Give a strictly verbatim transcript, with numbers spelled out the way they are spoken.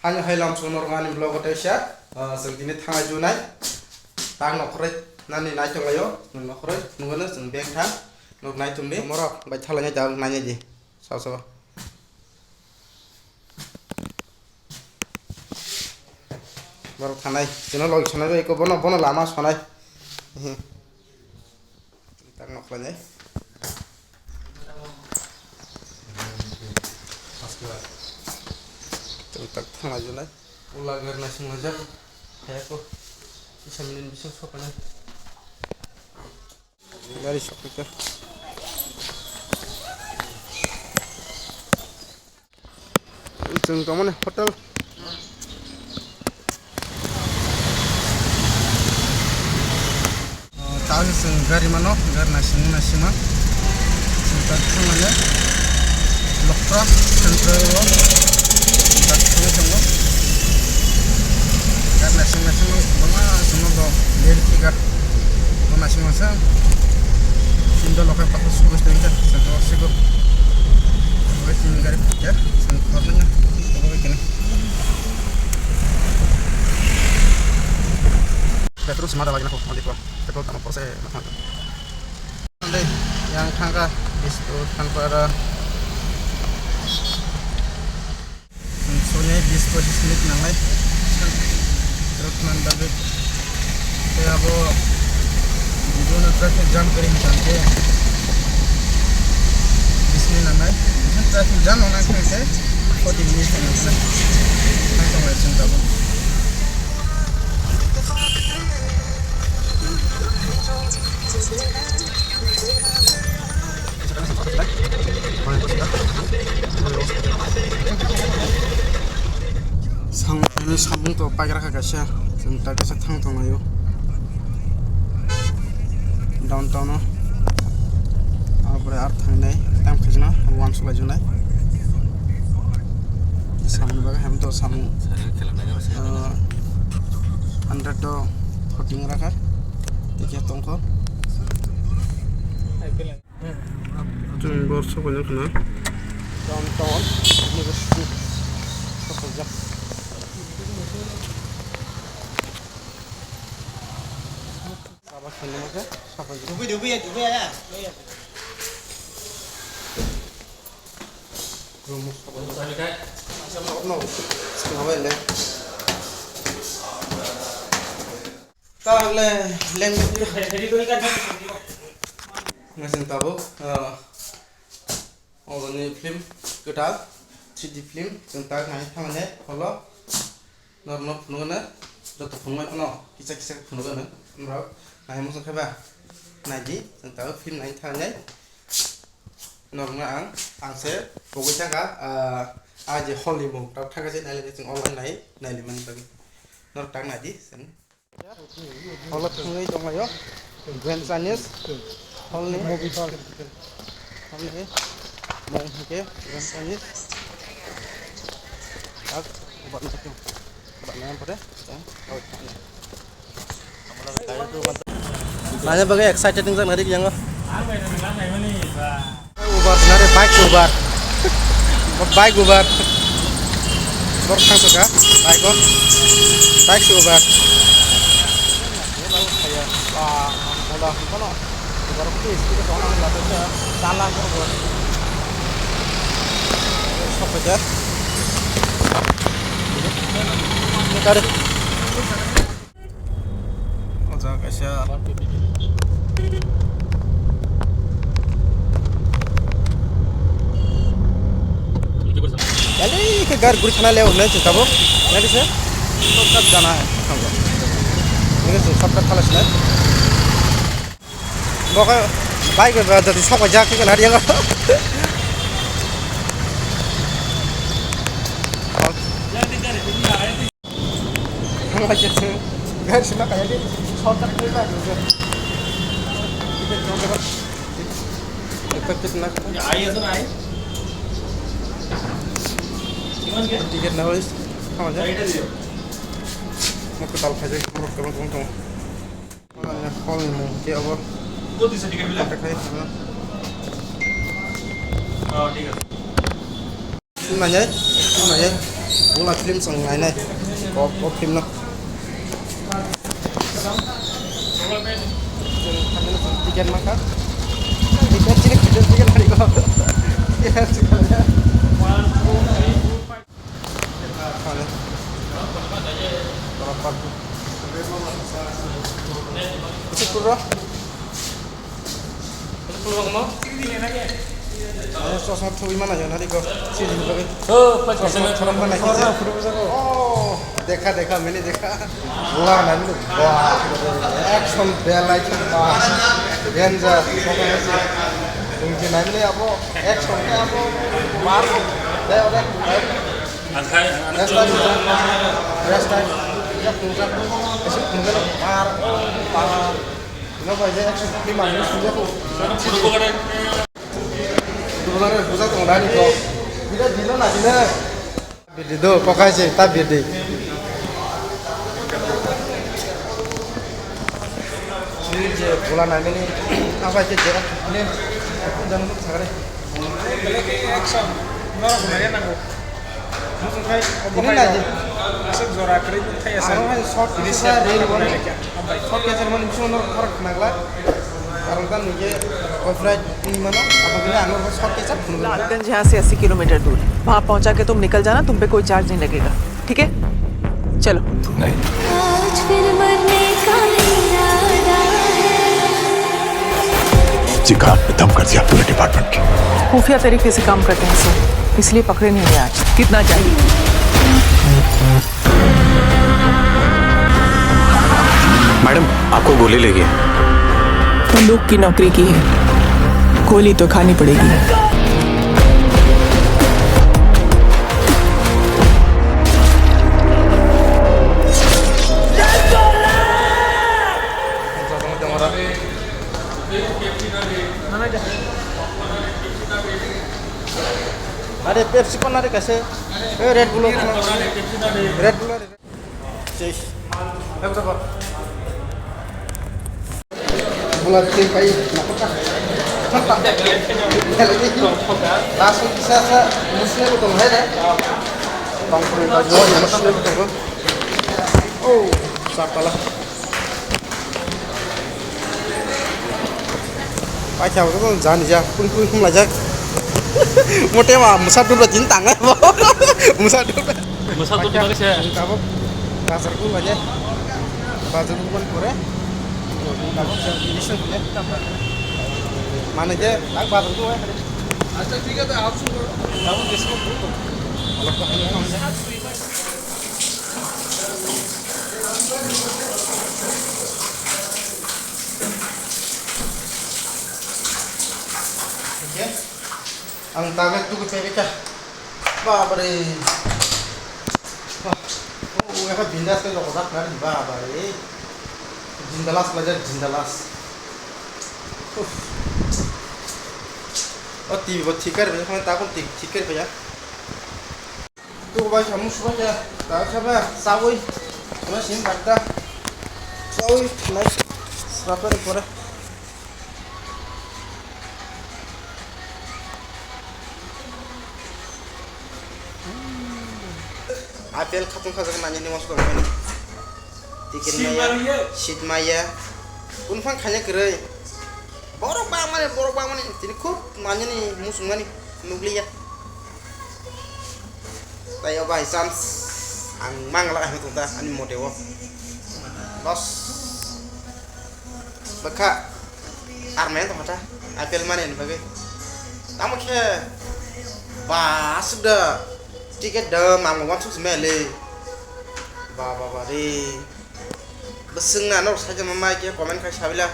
Hani hai lam chwng norok ani vlog o teisa, ah, chwng tini thanglai junai. Tak nokhoroi nani naithok laio, chwng nokhoroi nungano chwng beng thang, nok naithok ni. Morok bai thalai nai, tak nai di. Sao sao. Borok thanai, chwngno logik sonai bai, bono, bono lama sonai. Ehe. Tak nokhlainai. Chwng tak thanglai junai. Ula garna swnglajak. Hayako. Isa minit bising sopanai. Gari sokphaikha. Chwng tongmani hotel. Tang chwng gari mano, gari naising naisingma. Chwng tak thangmani Lokra central o tak thangwi tongo. Gari naising naisingma kwbangma chwngno bo leri phigar. Bo naisingma se. Indo lokai pakha sugo tengka, sego sego. Bo tin gari phigar, chwng khornai na. Bo kene. Petrol sima da lagi na ko, mandi ko. Petrol tamo porse na ko. Ande, yang thangka, biskut, thanpara. Sone bis pochis minute nangnai. Petrol thanan bagwi. Tei abo, video no traffic jam kari hinsan khe. Bis minute nangnai. Traffic jam wngnai khe, forty minutes nangnai. Thang tonglai chwng tabuk. Samung, samung to paikra kha kaisa, chwng ta kaisa thang tonglaio downtown o. Abore ar thangnai time khaijana, abo uansuk laijaknai. Samung bagwi ham to samung, ah, hundred to forty wng rakha. Tei khe tongkho. Chwng bor sokoinai khna. Downtown University sokoijak. Chaba khainai khe sokoijak. Room sokoijak. Asam rokno swnamwi le. Ta le leng. Ngasing tabuk, ah, oboni film kwtal, three D film, chwng tak nai thangnai holo. Norokno phunukgwno, joto phunuknai phano kisa kisa phunukgwno. Norok nai muchung khe ba nai di, chwng tabuk film nai thangnai. Norokno ang, ang se pogwi thangkha, ah, ah, je hall ni mung, tabuk thangkha se nai le chwng online nai, nai le mani bagwi. Norok tak nai di, chwng. Holo thangwi tonglaio Grand Chinese hall ni movie hall. Hall ni mung hwnkhe Grand Chinese. Tak ubat nai tong. Ubat nai pore. Nanya bagwi excited wngjaknai rik yango. Uber, nare bike Uber. Bike Uber. Bor thang suka, bike o. Bike si Uber. Wah, bola kono. Uber ki speed ko na la to chala ko. Sok ko jar. Kare. O jaga kaisa. Yali khe gar guri thana le unai chwng tabuk. Yali se shortcut jana hai. Ini chwng shortcut khala sinai. Bo khe bike ba jadi sok jak khe nari yang. Thanglaikhe chwng gari sima kaya di, shortcut khe ba. Effective na. Ai, ai, ai. Ticket na hois. Thanglaikhe. Mo kwtal khaijak, mo kwtal tong tong. Hall ni mung khe abo. Koti sa ticket bila? Kota khai. Oh, thik ase. Sini nai, sini nai. Bula film song nainai. Kok, kok film no. Ticket maka. Ticket ticket ticket hari ko. Yes. Hale. Tolak park. Isi pura. Isi pura mo? Eh, sosma thubui mana ya, nari ko. Sini lagi. Oh, pakai sosma thubui mana ya? Oh, dekha, dekha, maine dekha. Wah, nani, wah, action belai, wah, danger. Tungji nani abo, action ke abo, mar, deh, udah. Rest time, rest time. Ya, tungsa, isi tungsa, mar, mar. Ino bai je action film ang sung jago. Dulare buja tong dani ko. Bida dino na dino. Birdi do, kokai se ta birdi. Ni je bula na mini apa je je film. Aku jangan lupa sagare. Belai ke action. Norok belai nanggo. Ini lagi. Aswk jora kwrwi bwthai aswk. Aro hai short kisa reel bono. Short kisa mani bisingo norok khorok nagla. Karon ta nungke copyright ni mano. Abo kini ano short kisa phunukla. Lalganj यहाँ से अस्सी किलोमीटर दूर है। वहाँ पहुँचा के तुम निकल जाना, तुम पे कोई चार्ज नहीं लगेगा, ठीक है? चलो। नहीं। आज फिर मरने का इरादा है। शिकार ने धम कर दिया पूरे डिपार्टमेंट की। खुफिया तरीके से काम करते हैं सर, इसलिए पकड़े नहीं गए आज। कितना चाहिए? मैडम, आपको गोली लगी है। बंदूक की नौकरी की है, गोली तो खानी पड़ेगी। Are Pepsi ko nari kase. Eh, Red Bull ko. Red Bull. Chis. Eh, berapa? Bulan tin pai. Langsung bisa sa muslim itu hai deh. Bang pun baju muslim itu. Oh, sapa lah. Paisa ko jani ja pun pun khum lajak. Mote ma musa dura tin tang bo. Musa dura. Musa dura se. Tabuk bazar ko laje. Bazar ko pore. Tabuk se edition ko. Mane je tak bazar ko. Acha thik ase, aap sun karo. Tabuk discount karo. Ang tablet tu ko pebe ka. Babre. Wah. Oh, eka bindas ke loko dak nari, babre. Jindalas belajar jindalas. Uff. Oh, T V bo thik kar be, ta kon thik kar be ya. Tu bai samu subai ya. Ta saba sawi. Kena sim bakta. Sawi nai. Serapan pore. Apple khatung khajak nanya ni mosok ni. Tikir maya, sit maya. Kunfang khanya kwrwi. Borok bangmani, borok bangmani. Tini khub nanya ni musung mani. Nukliya. Tai o bai chance ang mang la hai tong ta ani mote o. Los. Bwkha armen tong ta apple mani ni bagwi. Tamo khe ba asuk da ticket da mang wan sus mele. Ba ba ba re. Bwswng na norok sai ma mai khe comment khai sabila.